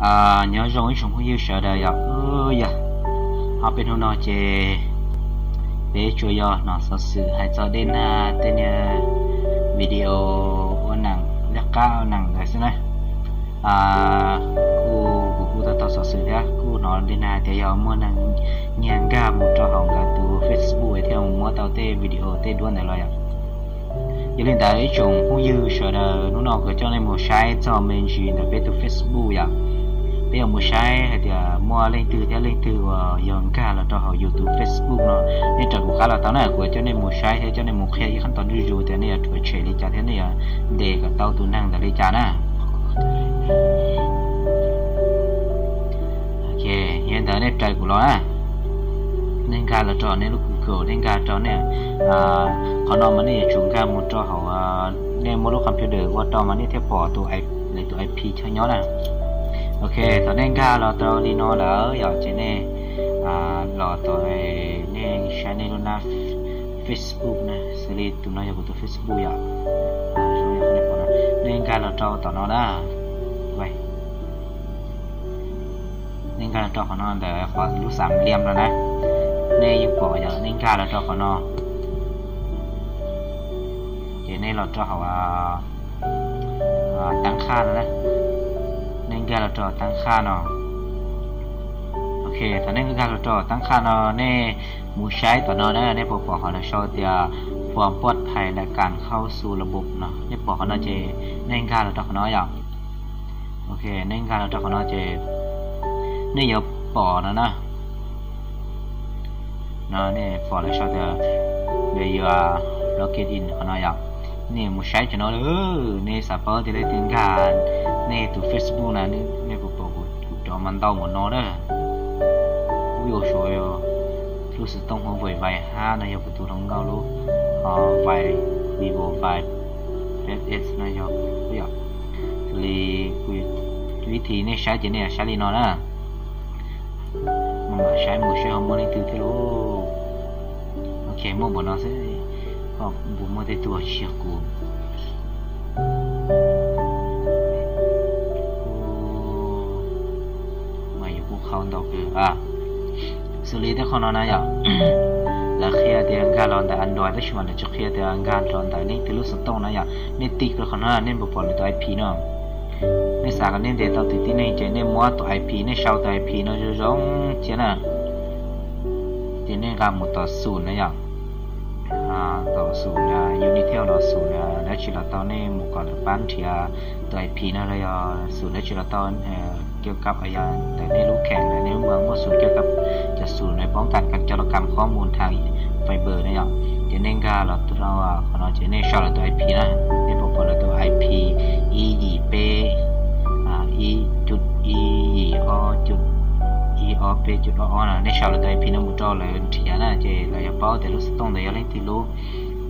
Nyob zoo ib tsoom phooj ywg sawv daws yom. Yog ob peb hnub no ces peb tsuas yog hnov xov xwm hais txog dej nag tej niag video ua neeg liab qab ua neeg ntawd xwb na. Kuj kuv kuj tau tau xov xwm thiab kuj hnov dej nag tias yog muaj neeg nyiag nkag mus rau hauv nkawd tus Facebook thiaj mus muab tau tej video tej duab ntawd los yom. Yog li ntawd ib tsoom phooj ywg sawv daws, hnub no kuv coj nej mus saib txog me ntsis ntawm peb tus Facebook yom. Peb yuav mus saib hais tias muaj leej twg thiab leej twg uas yog nkag los rau hauv yus tus Facebook no. Nej raws kuv qab los tau na, kuv coj nej mus saib thiab coj nej mus qhia ib qhab tos zuj zus tias nej yuav rhuav tshem li cas thiab nej yuav ntes kom tau tus neeg ntawd li cas na. Yog li ntawd nej raws kuv los na. Nej nkag los rau nej lub Google, nej nkag rau nej, qhov no mas nej yuav tsum nkag mus rau hauv, nej muab lub computer ua rau mas nej thiaj pom tus, lawv tus I P chaw nyob na. Ok, thaum nej nkag los rau li no lawm yom ces nej los tom, nej saib nej lub nab Facebook na, xws li tus no yog kuv tus Facebook yom. Nej nkag los rau tom no na. Nej nkag los rau qhov no ntawm qhov lub xav liam no na, nej yeej pom yog nej nkag los rau qhov no. Ces nej los rau hauv tab qhaj no na, nej nkag los rau tab qhaj no. Ok, thaum nej nkag los rau tab qhaj no nej mus saib tom no na, nej puas pom qhov lawv sau tias ความปลอดภัยและการเข้าสู่ระบบ no, nej pom qhov no ces nej nkag los rau qhov no yom. Ok, nej nkag los rau qhov no ces nej yuav pom no na. No nej pom lawv sau tias, you are logged in qhov no yom. Nej mus saib cov no, nej xav paub tias leej twg nkag nej tus Facebook na, nej puas pom kuv cov mas ntau npaum no na. Kuv yuav sau lub xov tooj hu Vivo Vaiv hab no yog kuv tus hluas nkauj lub, Vivo Vaiv Vaiv S no yog kuv yom. Xws li kuv, vib thi nej saib ces nej saib li no na. Mas mam saib mus seb ho muaj leej twg thiab lauj. Ok, muaj npaum no xwb, ho puas muaj tej tug tsis yog kuv. Mas yus kuj qhau ntau kawg. Xws li tej qho no na yom, lawv qhia tias nkag los ntawm Android tab sis mas lawv tsis qhia tias nkag los ntawm leej twg lub xov tooj na yom. Nej tig rau qhov no nej puas pom lawv tus I P no. Nej xav kom nej ntes tau tus tib neeg ces nej muab tus I P, nej sau tus I P no zoo zoo cia na. Ces nej nqa mus tom xum na yom. Tom xum na, yus ni thiaj los xum na, dab tsi los tau nej mus kom lawv pab nrhiav tus I P no los yog xum dab tsi los tau, kiav kab yog ntawm nej lub kheem ntawm nej lub moos muaj xum kiav kab, cov xum na poob kas cov los kam qhob mus thav Viber na yom. Ces nej nkag los rau qhov no ces nej sau lawv tus I P na, nej puas pom lawv tus I P ib yim peb ib cuj ib yim ob cuj ib ob peb cuj ob ob no, nej sau lawv tus I P no mus rau lawv nrhiav na ces lawv yuav paub tias lub xov tooj ntawd yog leej twg lub.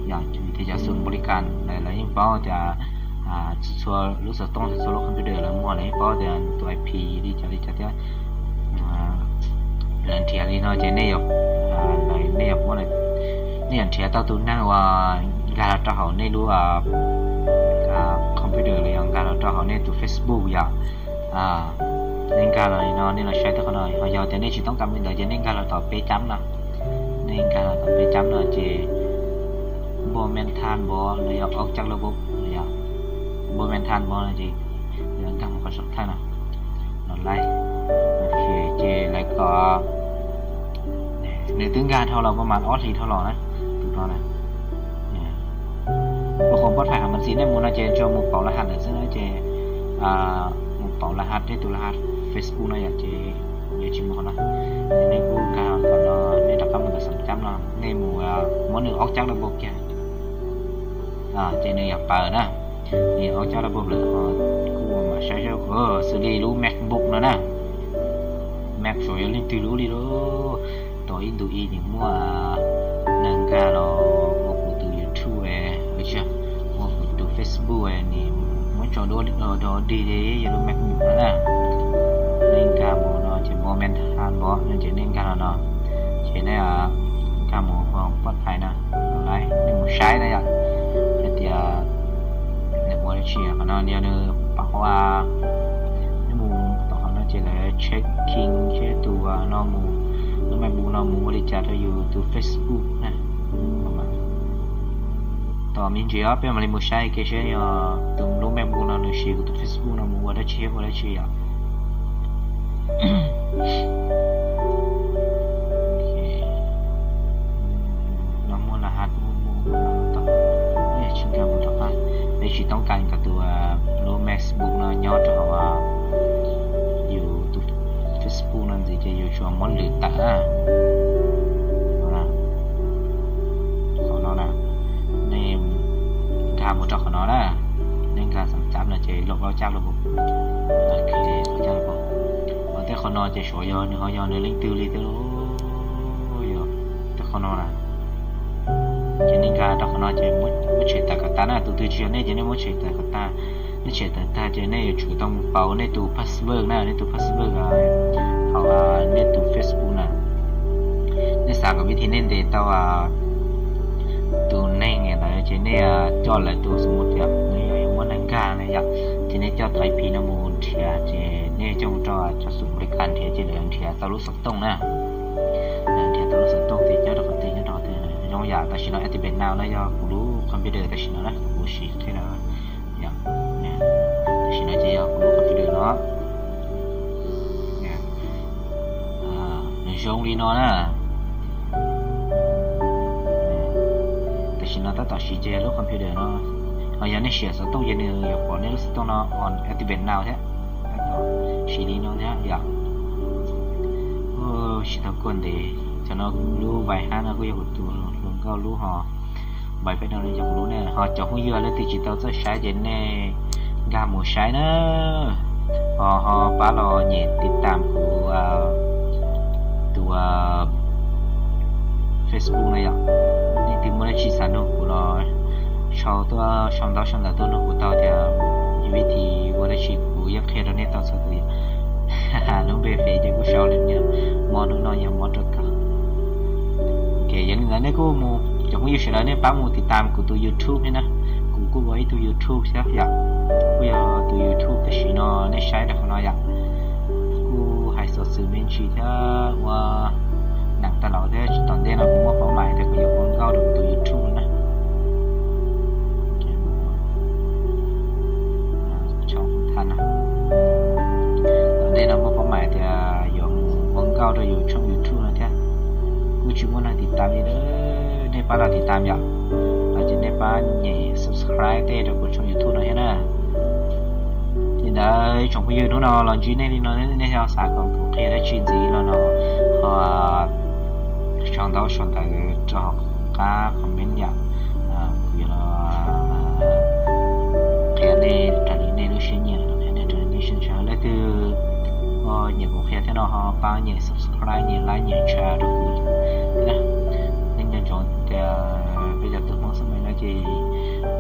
Yog vim tias cov xum npaum li cas lawv yeej paub tias txhua lub xov tooj txhua lub computer lawv muag lawv yeej paub tias tus I P li cas li cas thiab. Lawv nrhiav li no ces nej yuav, nej yuav muab, nej yuav nrhiav tau tus neeg uas nkag los rau hauv nej lub computer los yog nkag los rau hauv nej tus Facebook yom. Nej nkag los li no nej los saib tej qhov no, ho yog tias nej tsis toob kas li ntawd ces nej nkag los tom peb cab no. Nej nkag los tom peb cab no ces npoj men thaj npov los yog ob cab laj npov los yog npoj men thaj npov no ces nkag mus qhov saum thawj no, los laib. Ok, ces lawv kom, nws twb nkag dhau los pab mas ob hlis dhau los na, tus no na. Ua qhuv npoj phais hab mas txiv nej mus no ces tsuas mus pauv laj has lawm xwb na ces mus pauv laj has, nej tus laj has Facebook no yom ces yuav tsis mus qhov no. Ces nej kuj nkag qhov no, nej rov qab mus tom xeem cab no, nej mus muab nws ob cab laj npov kiag. Ces nws yuav paws na, nws ob cab laj npov lawm ho kuj mam saib saib, xws li lub MacBook no na. Mac saum yog leej twg lub li lauj. Tom ib ntu ib nws muaj neeg nkag los ua kuv tus YouTube, ua kuv tus Facebook, nws muab tso duab do dig li yog lub MacBook no na. Nej nkag mus no ces npov men thaj npov no ces nej nkag los no, ces nej nkag mus qhov npoj phais no, nej mus saib na yom, hais tias nws ua dab tsi qhov no, yog nws pauv, nej mus tom qhov no checking seb tus no mus, lub MacBook no mus ua li cas rau yus tus Facebook na. Tos me ntsis os, peb mam li mus saib ke seb yog tus lub MacBook no nws siv kuv tus Facebook no mus ua dab tsi thiab ua dab tsi yom. No muaj laj hab, muaj muaj muaj no tau, tsis nkag mus rov qab. Peb tsis toob kas kom tus lub MacBook no nyob rau hauv yus tus Facebook no ntxiv ces yus tsuas muab lwm tawm na. Qhov no na, nej nkag mus rau qhov no na, nej nkag xam cab no ces lom plaub cab lawm. Lom plaub cab lawm. Ho tej qhov no ces suav yog nws ho yog nws leej twg li thiab lauj. Yog tej qhov no na, ces nej nkag rau qhov no ces muab tshem tawm kom tag na. Tus twg tsis yog nej ces nej muab tshem tawm kom tag. Nej tshem tawm tag ces nej yuav tsum tau mus pauv nej tus password na, nej tus password hauv nej tus Facebook na. Nej xav kom vib thi nej ntes tau tus neeg ntawd ces nej coj lawv tus, xws li tias nej yuav muab neeg nkag na yom, ces nej coj tus IP no mus nrhiav ces nej coj mus rau cov xum li kas nrhiav ces lawv nrhiav tau lub xov tooj na. Nrhiav tau lub xov tooj ces nyob rau qhov twg, nyob rau qhov twg. Zoo yam tam sim no Activate Now no yog kuv lub computer tam sim no na, kuv siv qhia no. Tam sim no ces yog kuv lub computer no. Nws zoo li no na. Tam sim no tab tom siv ces lub computer no, ho yog nej siv xov tooj ces nws yuav pom nej lub xov tooj no on Activate Now thiab. Tab tom siv li no thiab yom. Tsis tau kuaj ntev, cov no lub vais hab no kuj yog kuv tus hluas nkauj lub ho. Vais peb no yog kuv lub ne. Ho cov phooj ywg leej twg tsis tau txawj saib ces nej nkag mus saib na. Ho ho pab los nyem tiv tam kuv tus Facebook no yom. Leej twg muaj dab tsi xav nug kuv los sau tuaj, sau ntaub sau ntawv tuaj nug kuv tau tias vib thi ua dab tsi kuv yeej qhia rau nej tau txhua tus yom. Lub npe fev ces kuj sau li no, mob hnub no yog mob rau kawg. Yog li ntawd nej kuj mus, cov phooj ywg sawv daws nej pab mus tiv tam kuv tus YouTube thiab na. Kuv kuj ua ib tug YouTube thiab yom. Kuj yog tus YouTube tam sim no nej saib rau qhov no yom. Kuj hais xov xwm me ntsis thiab ua neeg tag los thiab, tom ntej no kuv muaj paub mais tias kuv yuav ua nkauj rau kuv tus YouTube na. Tom ntej no muaj paub mais tias yuav mus ua nkauj rau yus tshooj YouTube no thiab. Kuj tsis muaj neeg tiv tam li, nej pab los tiv tam yom, los ces nej pab nyem subscribe tej rau kuv tshooj YouTube no thiab na. Li ntawd tsoom phooj ywg, hnub no los ntsib nej li no, nej ho xav kom kuv qhia dab tsi ntxiv los no ho sau ntaub sau ntawv rau hauv qab comment yom. Kuv yuav los qhia nej raws li nej lub siab nyiam, los qhia nej raws li nej siab ntshaw. Leej twg ho nyiam kuv qhia thiab no ho pab nyem subscribe, nyem like, nyem share rau kuv thiab. Nej nco ntsoov tias peb cov tub Hmoob xab me no ces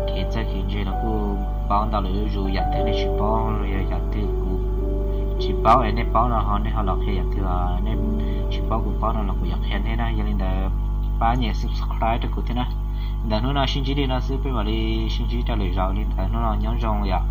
kev txawj kev ntse los kuj paub ntau lawm zuj zus, yam twg nej tsis paub los yog yam twg kuv tsis paub es nej paub no ho nej ho los qhia, yam twg nej tsis paub kuv paub no los kuv yuav qhia nej na. Yog li ntawd pab nyem subscribe rau kuv thiab na. Ntawm hnub no sib ntsib li no xwb, peb mam li sib ntsib rau lwm zaus. Li ntawd hnub no nyob zoo yom.